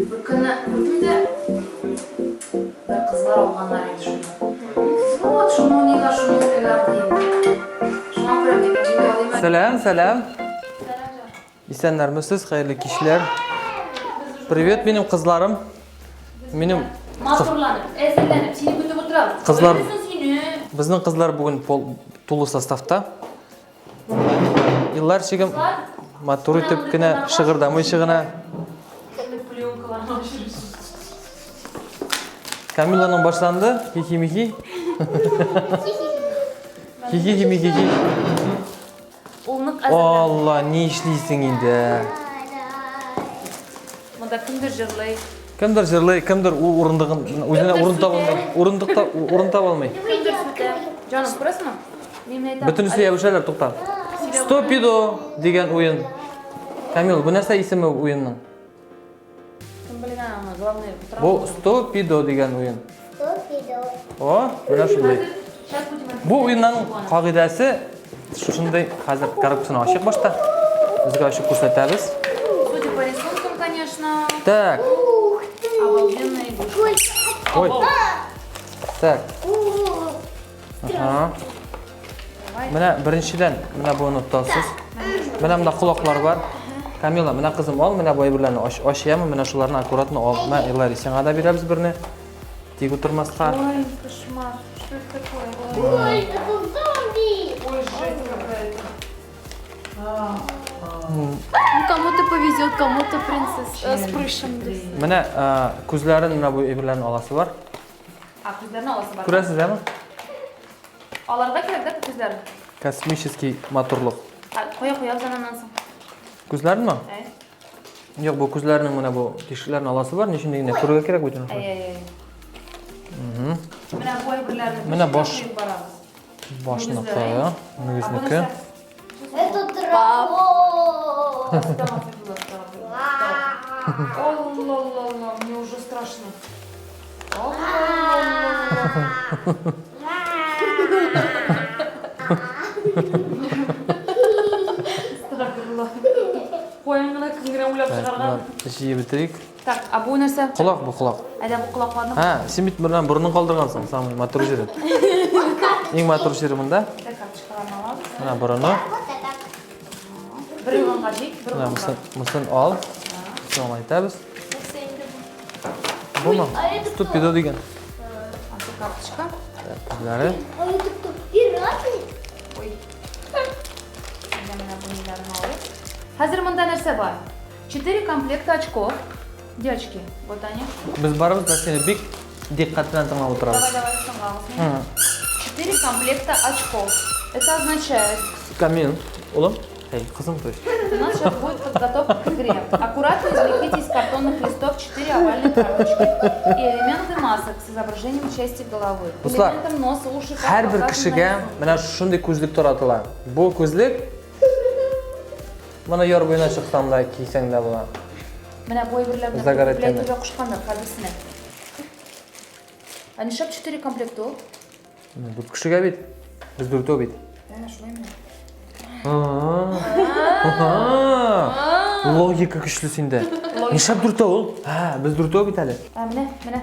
Бер көнне күрдем дә, бер кызлар алганнар иде шуны. Вот шуны уйныйлар, шуны укыйлар ди инде. Шуңа күрә мин мин дә алыйм әле. Сәлам, сәлам. Исәннәрмесез, хәерле кичләр. Привет, минем кызларым. Минем Матурланып, әзерләнеп, сине көтеп утырабыз. Кызлар- Кайда соң сине? Безнең кызлар бүген пол, тулы составта. Еллар чигем матур итеп кенә шыгырдамыйча гына. Камиланың башланды. Хихи-михи. Хихи-хи-михи. Ул нык әзерләнде. Алла, ни эшлисең инде? Монда кемдер җырлый. Кемдер җырлый, кемдер ул урындыгын үзенә урын таба алмый. Урындыкта урын таба алмый. Кемдер сүтә. Җаным, күрәсеңме? Мин менә әйтәм. Бөтенесе ябышалар, тукта. Стопидо дигән уен. Камил, бу нәрсә исеме уенның? Кем белгән аны, главное, утыра. Бу Стопидо дигән уен. Стопидо. О, менә шундый. Бу уенның кагыйдәсе шушындый. Хәзер коробкасын ачык башта. Безгә ачып күрсәтәбез. Судя по рисункам, конечно. Так. Ух ты. Обалденная игрушка. Ой. Так. Ага. Менә беренчедән, менә буны тотасыз. Менә монда колаклар бар. Камила, менә кызым ал, менә бу әйберләрне ач, ач яме, менә шуларны аккуратно ал. Менә Илари, сиңа да бирәбез берне. Тик утырмаска. Ой, кошмар. Что это такое? Ой, это зомби. Ой, жесть какая-то. Ну, кому-то повезет, кому-то принцесс с прыщем. Менә күзләрен, менә бу әйберләрне аласы бар. А, күзләрне аласы бар. Күрәсез, әме? Аларга кирәк, да, күзләрен? Космический матурлык. А, кая куябыз аннан соң? Күзләренме? Ә? Юк, бу күзләренең менә бу тишекләрен аласы бар, ни өчен дигәндә күрергә кирәк бит аны. Әй, әй, әй. Менә бу әйберләрне Менә баш. куеп барабыз. Башныкы, мөгезнеке. Это дракон. Алла-ла-ла, мне уже страшно. Каян гына кем генә уйлап чыгарган. Җыеп бетерик. Так, а бу нәрсә? Колак бу колак. Әйдә бу колакларны. Һа, син бит моннан борынын калдыргансың, самый матур җире. Иң матур җире монда. Карточкаларны алабыз. Менә борыны. Бер урынга җый, бер Менә урынга. монысын, монысын ал. Соң әйтәбез. Бумы? Ступидо дигән. Аты карточка. Так, күзләре. А это кто? Пираты? Ой. Әйдә менә бу ниләрне алыйк. Хәзер монда нәрсә бар? Четыре комплекта очков. Девочки, вот они. Без барыбыз да сине бик диккать белән тыңлап утырабыз. Давай, давай, тыңлагыз мине. Четыре комплекта очков. Это означает, Камил, улым, эй, кызым, то есть. у нас сейчас будет подготовка к игре. Аккуратно извлеките из картонных листов четыре овальные коробочки и элементы масок с изображением части головы. Дуслар, Элементом носа, уши, как Һәрбер показано на кешегә рисунке. менә шундый күзлек таратыла. Бу күзлек моны яр буена чыксаң да кисәң дә була. Менә бу әйберләрне Загорать тәне. күпләйтергә кушканнар һәрберсенә. А нишләп четыре комплекта ул? Менә Дүрт кешегә бит. Без дүртәү бит. Ә, шулаймы? А. Логика көчле синдә. Нишләп дүртәү ул? Һә, без дүртәү бит әле. Ә, менә, менә.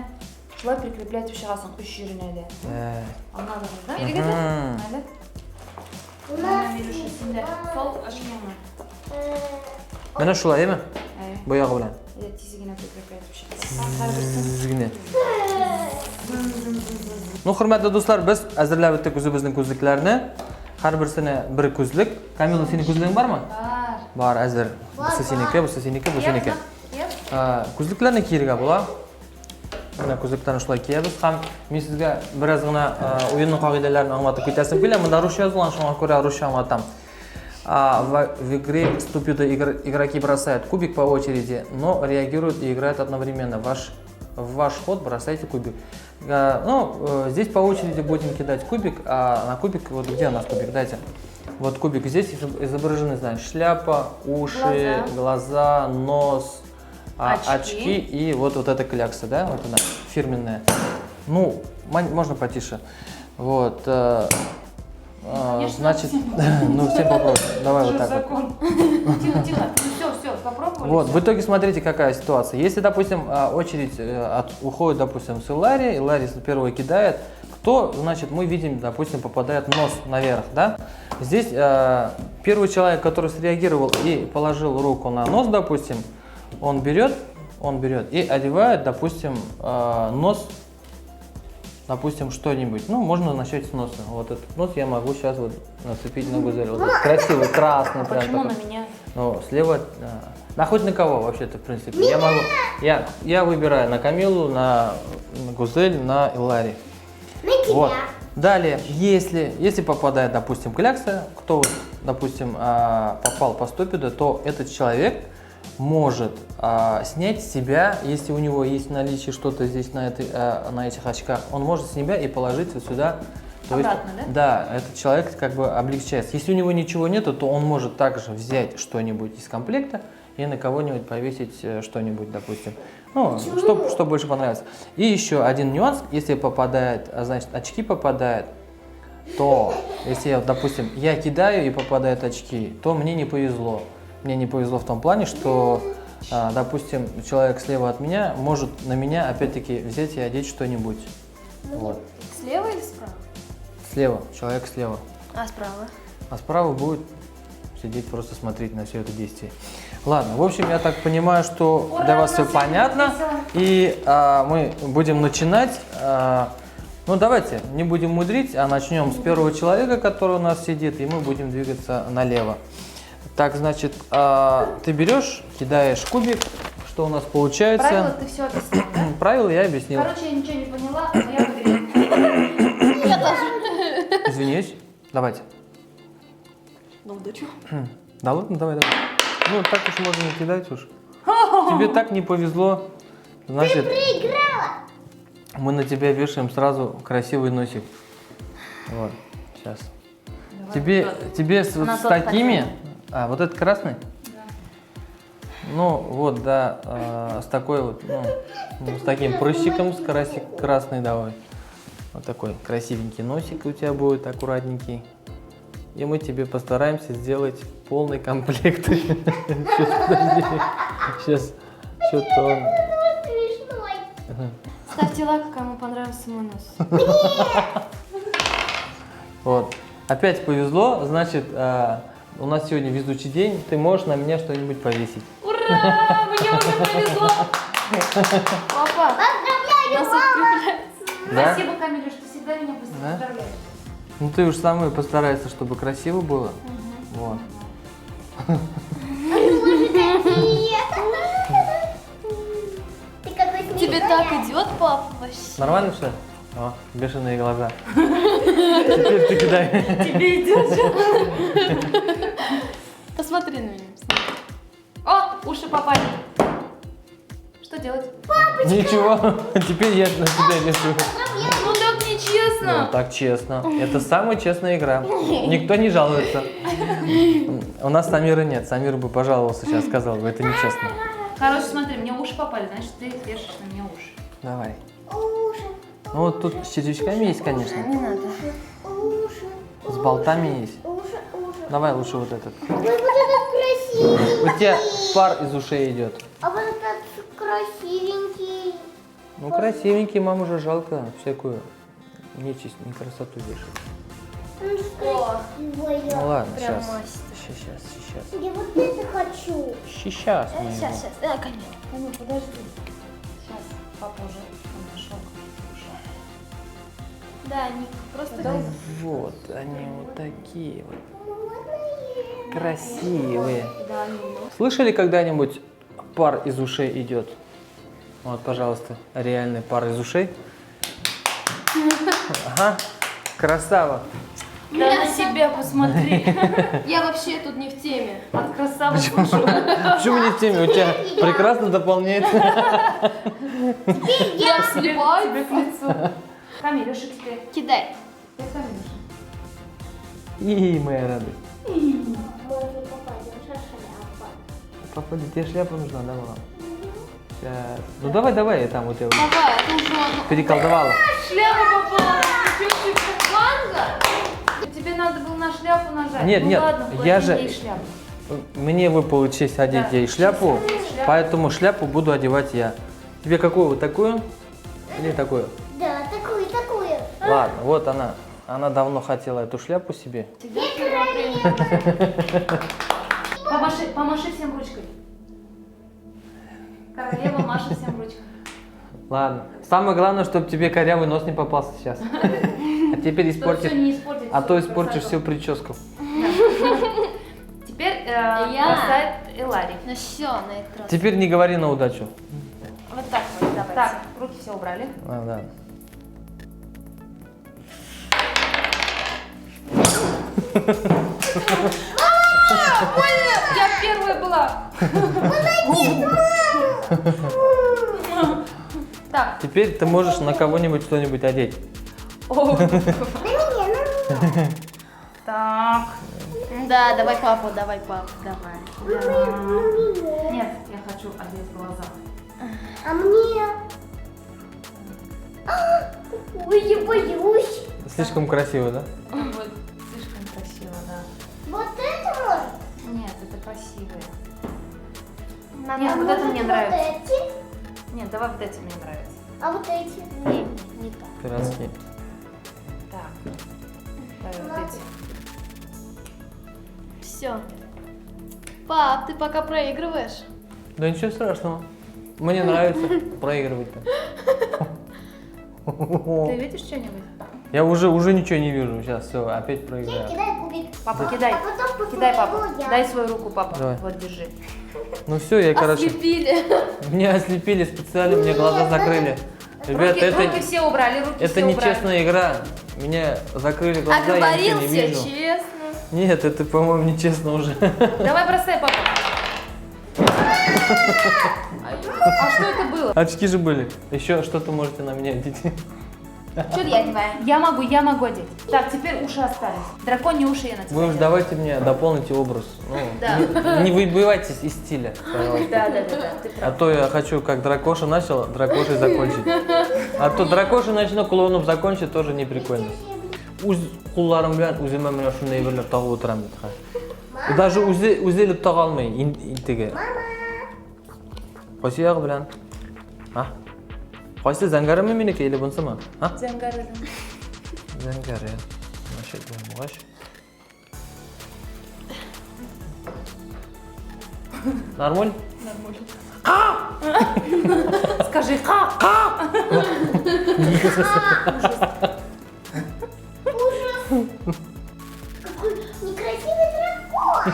Шулай прикреплять итеп чыгасың өч җиренә дә. Ә. Аңладыгыз, да? Мгм. Әле. У Менә нас Милюша, син дә сол очкиңны. Менә шулай, әйме? Әйе. Бу ягы белән. Әйдә, тиз генә прикреплять итеп чыгасың. Һәрберсен. Тиз генә. Ну, хөрмәтле дуслар, без әзерләп беттек үзебезнең күзлекләрне. Һәрберсенә бер күзлек. Камила, синең күзлегең бармы? Бар. Бар, әзер. Бусы синеке, бусы синеке, бу синеке. Кияп. Күзлекләрне кияргә була. Менә күзлекләрне шулай киябез һәм мин сезгә бераз гына уенның кагыйдәләрен аңлатып китәсем килә. Монда русча язылган, шуңа күрә русча аңлатам. В игре Ступидо игроки бросают кубик по очереди, но реагируют и играют одновременно. В ваш ход бросайте кубик. Ну, здесь по очереди будем кидать кубик, а на кубик, вот где у нас кубик, дайте. Вот кубик, здесь изображены, знаешь, шляпа, уши, глаза, нос, Очки. очки и вот эта клякса, да, вот она, фирменная. Ну, можно потише. Вот, Конечно, значит, ну, всем попроще. Давай вот так вот. Закон. Тихо, тихо. Ну все, все. все, попробовали. Вот, всё. в итоге смотрите, какая ситуация. Если, допустим, очередь уходит, допустим, с Илари, Илари первый кидает, кто, значит, мы видим, допустим, попадает нос наверх, да? Здесь первый человек, который среагировал и положил руку на нос, допустим, он берет и одевает, допустим, нос, допустим, что-нибудь. Ну, можно начать с носа. Вот этот нос я могу сейчас вот нацепить на Гузель. Вот этот красивый, красный. А прям почему такой. на меня? Ну, слева, да хоть на кого вообще-то, в принципе. Я могу, я выбираю на Камилу, на Гузель, на Илари. На тебя. Вот. Далее, если попадает, допустим, клякса, кто, вот, допустим, попал по ступиду, то этот человек может снять с себя, если у него есть в наличии что-то здесь на этих очках, он может с себя и положить вот сюда. То есть, Обратно, да? Да, этот человек как бы облегчается. Если у него ничего нету, то он может также взять что-нибудь из комплекта и на кого-нибудь повесить что-нибудь, допустим. Ну, что больше понравится. И еще один нюанс, если попадает, значит, очки попадают, то если я, допустим, я кидаю и попадают очки, то мне не повезло. Мне не повезло в том плане, что, допустим, человек слева от меня может на меня опять-таки взять и одеть что-нибудь. Вот. Слева или справа? Слева, человек слева. А справа? А справа будет сидеть, просто смотреть на все это действие. Ладно, в общем, я так понимаю, что Ура, для вас у все нас сегодня понятно. весело. И мы будем начинать. Ну, давайте, не будем мудрить, а начнем с первого человека, который у нас сидит, и мы будем двигаться налево. Так, значит, ты берешь, кидаешь кубик, что у нас получается? Правила ты все объяснил, да? Правила я объяснил. Короче, я ничего не поняла, но я выиграла. Я тоже. Извиняюсь, давайте. Ну, удачу. Да ладно, давай, давай. Ну, так уж можно не кидать уж. Тебе так не повезло. Значит, Ты проиграла. мы на тебя вешаем сразу красивый носик. Вот, сейчас. Давай, тебе с, вот На с тот такими... хотела. А, вот этот красный? Да. Ну, вот, да, с такой вот, ну, с таким прыщиком, с красный давай. Вот такой красивенький носик у тебя будет, аккуратненький. И мы тебе постараемся сделать полный комплект. Сейчас, подожди. Сейчас, что-то он... Смешной. Ставьте лайк, кому понравился мой нос. Вот. Опять повезло, значит, у нас сегодня везучий день, ты можешь на меня что-нибудь повесить. Ура! Мне уже повезло! Папа, Поздравляю, нас открепляется. Да? Спасибо, Камиля, что всегда меня быстро Да? поздравляешь. Ну ты уж самой постарайся, чтобы красиво было. Вот. Ты какой смешной. Тебе так идет, папа, вообще. Нормально все? О, бешеные глаза. Теперь ты кидай. Тебе идет. Посмотри на меня. О, уши попали. Что делать? Ничего, теперь я на тебя вешаю. Ну так нечестно. Ну, так честно. Это самая честная игра. Никто не жалуется. У нас Самира нет. Самир бы пожаловался сейчас, сказал бы, это нечестно. Короче, смотри, мне уши попали, значит, ты вешаешь на меня уши. Давай. Уши. Ну вот тут с червячками есть, конечно. Не надо. Уши. С болтами есть. Уши, уши. Давай лучше вот этот. Ой, вот этот красивенький. У тебя пар из ушей идет. А вот этот красивенький. Ну красивенький, мам уже жалко всякую нечисть, не красоту вешать. Он же красивый. Ну ладно, Прям сейчас. мастер. Сейчас, сейчас. Я вот это хочу. Сейчас мы его. Сейчас, сейчас. Да, конечно. Ну подожди. Сейчас, папа уже нашел. Да, они просто... Вот, они вот такие вот. Красивые. Да, они нос. Слышали когда-нибудь пар из ушей идет? Вот, пожалуйста, реальный пар из ушей. Ага, красава. Да на себя посмотри. Я вообще тут не в теме. От красавы слышу. Почему не в теме? У тебя прекрасно дополняет. Я слепая. Тебе к лицу. Камилюша теперь. Кидай. Я Камилюша. И моя радость. Можно попадем, шляпа. Папа, тебе шляпа нужна, да, мама? Сейчас. Ну давай, давай, я там у тебя Давай, а то уже он... переколдовала. Шляпа попала. Ничего себе. Манго? Тебе надо было на шляпу нажать. Нет, ну, нет, ладно, я клади же- ей шляпу. Мне выпала честь одеть Да. ей шляпу, Шляпу. поэтому шляпу буду одевать я. Тебе какую? Вот такую? Или такую? Да, такую, такую. Ладно, вот она. Она давно хотела эту шляпу себе. Я королева. Помаши, помаши всем ручкой. Королева машет всем ручкой. Ладно. Самое главное, чтобы тебе корявый нос не попался сейчас. А теперь Чтобы испортишь, всё не испортить. а всю то испортишь красоту. всю прическу. Теперь Я. бросает Элари. Ну все, на этот раз. Теперь не говори на удачу. Вот так вот, давайте. Так, руки все убрали. А, да. Я первая была. Так. Теперь ты можешь на кого-нибудь что-нибудь одеть. О. На меня, на меня. Так. Да, давай папу, давай папу, давай. На меня. Нет, я хочу одеть глаза. А мне? А, Ой, я боюсь. Слишком красиво, да? Вот, слишком красиво, да. Вот это может? Нет, это красивые. А Нет, вот это может, мне вот нравится. эти? Нет, давай вот эти мне нравятся. А вот эти? Не, не так. Пиратские. Так. Давай вот эти. Все. Пап, ты пока проигрываешь. Да ничего страшного. Мне нравится проигрывать-то. Ты видишь что-нибудь? Я уже ничего не вижу. Сейчас все, опять Я проиграю. кидаю кубик. Папа, кидай. А потом Кидай, папа. посмотрю я. Дай свою руку, папа. Давай. Вот, держи. Ну все, я, короче, Ослепили. меня ослепили специально, мне глаза Нет, закрыли. Ребята, руки, руки это, все убрали, руки это все убрали. нечестная игра. Меня закрыли глаза, я ничего не Оговорился, вижу. честно. Нет, это, по-моему, нечестно уже. Давай бросай, папа. А что это было? Очки же были. Еще что-то можете на меня одеть. Что я одеваю? Я могу одеть. Так, теперь уши остались. Драконьи уши я на тебя. Вы уж делаю. давайте мне дополните образ. Ну, Да. не выбивайтесь из стиля, пожалуйста. Да, ты А прав. то я хочу, как дракоша начал, дракошей закончить. А то дракоша начну, клоуном закончить, тоже не прикольно. Үз кулларым белән үземә менә шундый әйберләр тагып утырам бит хәзер. Даже үзе үзе элеп тага алмый, теге. Кайсы ягы белән? А? Кайсы зәңгәреме минеке или бунсымы? А? Зәңгәре. Зәңгәре. Значит, булмагач. Нормаль? Нормально. Скажи ка. Ужас. Какой некрасивый дракон.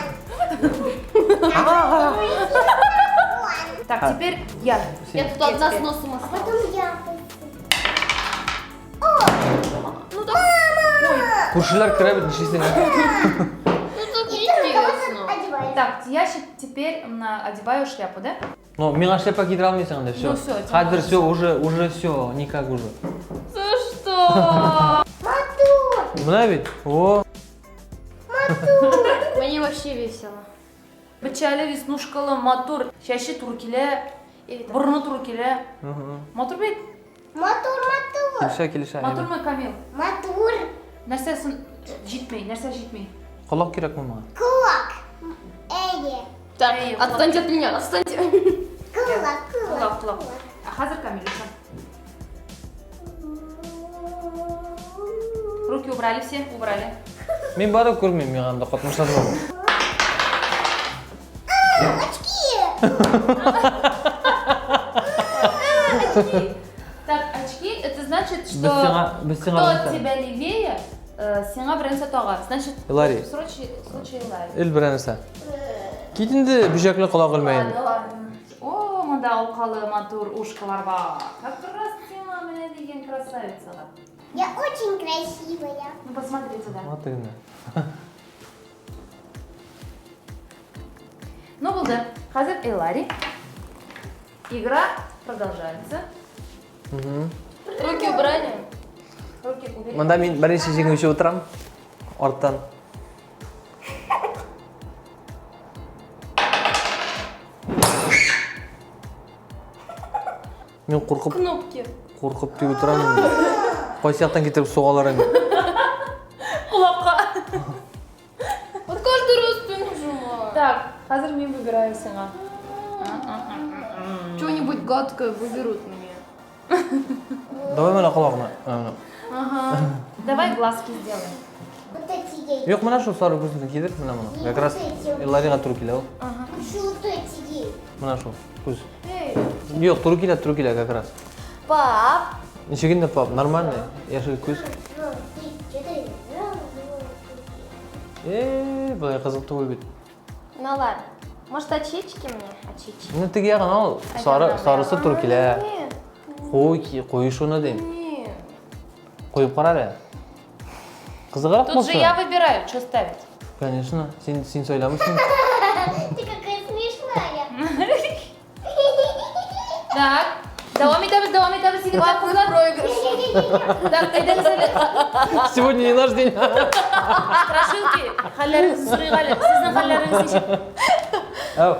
Так, теперь я. Я тут одна с носом А осталась. потом я. Ну так, Күршеләр керә бит нишлисең? ну так И ты на кого-то нечестно. одеваешь. Так, я теперь одеваю шляпу, да? Ну, миңа шляпа кидерә алмыйсың инде, все. Ну, всё, тем Хәзер более. все, уже все, никак уже. За что? Матур. Менә бит. О, Мне вообще весело. Бичәле, веснушкалы, матур. Чәче туры килә, Или так. борыны туры килә. Мгм. Матур бит. Матур, матур. Килешә, килешә. Матурмы, Камил? Матур. Нәрсәсен җитми, нәрсә җитми? Колак кирәкме миңа? Кулак. Әйе. Так, Эй, отстаньте от меня, отстаньте. Кулак, кулак. Колак, колак. А хәзер Камилюша. Руки убрали все, убрали. Мин барып күрмим, миңа анда катнашасың. Очки. Так, очки, это значит, Без что сиңа, без кто сиңа от тебя левее, сиңа беренче тага. Значит, Илари. в случае Илари. Ил бер нәрсә. Кит инде бөҗәкле колак элмә инде. Ладно, ладно. О, монда алкалы матур ушкалар бар. Как раз сиңа менә дигән красавицалар. Я очень красивая. Ну, посмотри туда. Вот именно. Ну, булды. Хәзер Элари. Игра продолжается. Мгм. Руки убрали. Руки убери. Монда мин беренче җиңүче утырам. Арттан. Мин куркып, Кнопки. куркып дип утырам инде. Кайсы яктан китереп сугалар инде. Колакка. Вот каждый раз ты нажимаешь. Так, Хәзер мин выбираю сиңа. Что-нибудь гадкое выберут мне. Давай менә колагына. Менә, менә. Давай глазки сделаем. Вот эти ей. Юк, менә шул сары күзне кидер, менә моны. Как раз Элларига туры килә ул. Лучше вот эти ей. Менә шул күз. Эй. Юк, туры килә, туры килә как раз. Пап. Ничек инде, пап, нормальный, яшел күз. Раз, три, четыре. Раз, два, три. Э, болай кызык түгел бит. Ну ладно. Может, очечки мне? Очечки. Менә теге ягын ал, сары, сарысы туры килә. Нет, Куй, куй шуны дим. нет. Куеп кара әле. Кызыграк Тут же булсын. я выбираю, что ставить. Конечно, син син сайламыйсың. Ты какая смешная. Так, дәвам итәбез, дәвам итәбез, егетләр, кызлар. Так, әйдәгез әле. Сегодня не наш день. Страшилки, хәлләрегезне сорыйк әле. Сезнең хәлләрегез ничек? Ау.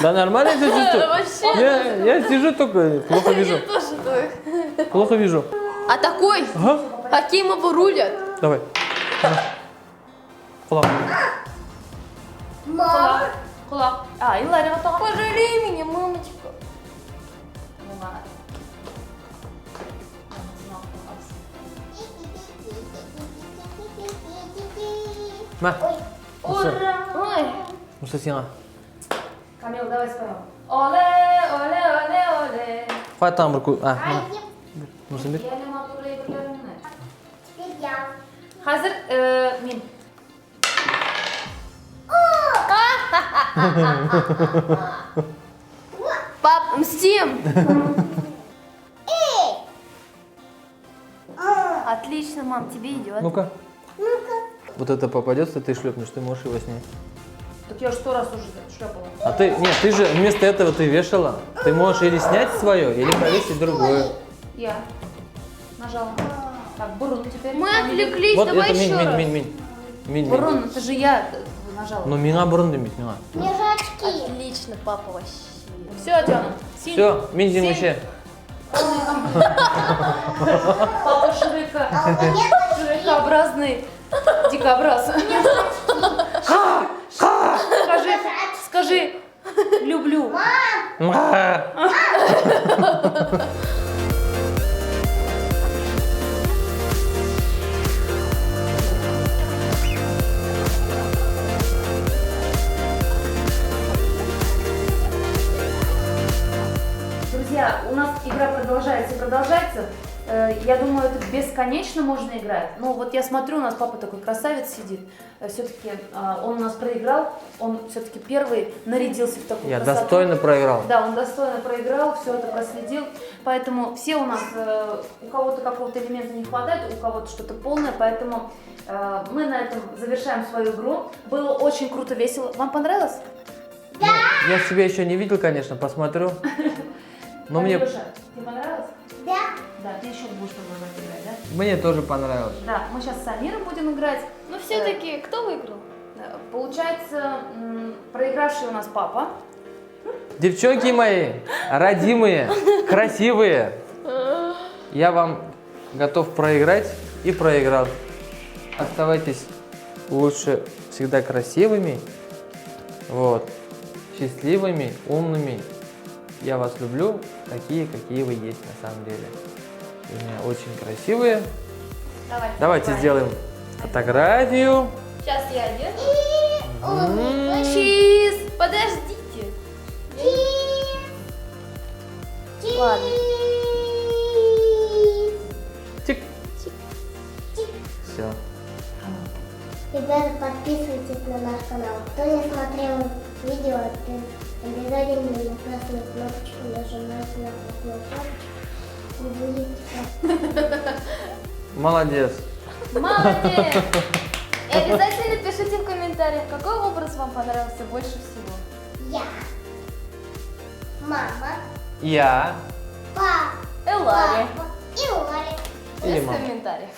Да нормально я себя чувствую. Вообще. Я сижу только, плохо вижу. Тоже твой. Плохо вижу. А такой Ага. Хакимову рулят. Давай. Колак. Мама. Колак. А, Иларига тагын. Пожалей меня, мамочка. Булган. Мә. Муса. Ура! Ой. Муса сиңа. Камил, давай споем. Оле, оле, оле, оле. Кая тагын бер кү... А, менә. Муса бир. Әле матур әйберләреңне. Теперь я. Хәзер мин. Пап, мстим. Эй! Отлично, мам, тебе идет. Ну-ка. Ну-ка. Вот это попадется, ты шлепнешь, ты можешь его снять. Так я уже сто раз уже шлепала. А ты, нет, ты же вместо этого ты вешала. Ты можешь или снять свое, или повесить другое. Я нажала. Так, борын теперь. Мы отвлеклись, Вот давай это еще мин, мин, раз. мин, мин. Мин, мин. Борын, это же я нажала. Ну, миңа борын дим бит, миңа. Мне же очки. Отлично, папа, вообще. Все, Диана. Все, мин җиңүче. Папа Шрека. А у меня Шрекообразный дикобраз. Скажи, скажи, люблю. Мга. Друзья, у нас игра продолжается и продолжается. Я думаю, это бесконечно можно играть. Но вот я смотрю, у нас папа такой красавец сидит. Все-таки он у нас проиграл, он все-таки первый нарядился в такую Я красоту. достойно проиграл. Да, он достойно проиграл, все это проследил. Поэтому все у нас, у кого-то какого-то элемента не хватает, у кого-то что-то полное. Поэтому мы на этом завершаем свою игру. Было очень круто, весело. Вам понравилось? Да! Я себя еще не видел, конечно, посмотрю. Но мне, Алёша, тебе понравилось? Да. Да, ты еще будешь продолжать играть, да? мне тоже понравилось. Да, мы сейчас с Амиром будем играть. Ну все-таки, кто выиграл? Получается, проигравший у нас папа. Девчонки мои, родимые, красивые, я вам готов проиграть и проиграл. Оставайтесь лучше всегда красивыми, вот, счастливыми, умными. Я вас люблю, такие, какие вы есть на самом деле. Вы у меня очень красивые. Давайте, Давайте сделаем фотографию. Сейчас я одену. М. Чиз! Подождите. Ладно. Тик. Все. Ребята, подписывайтесь на наш канал. Кто не смотрел видео, ты обязательно на красную кнопочку нажимайте на красную кнопочку. И будете Молодец. Молодец! И обязательно пишите в комментариях, какой образ вам понравился больше всего. Я, мама, Я папа Элари. и Ларри. или Без мама. комментариев.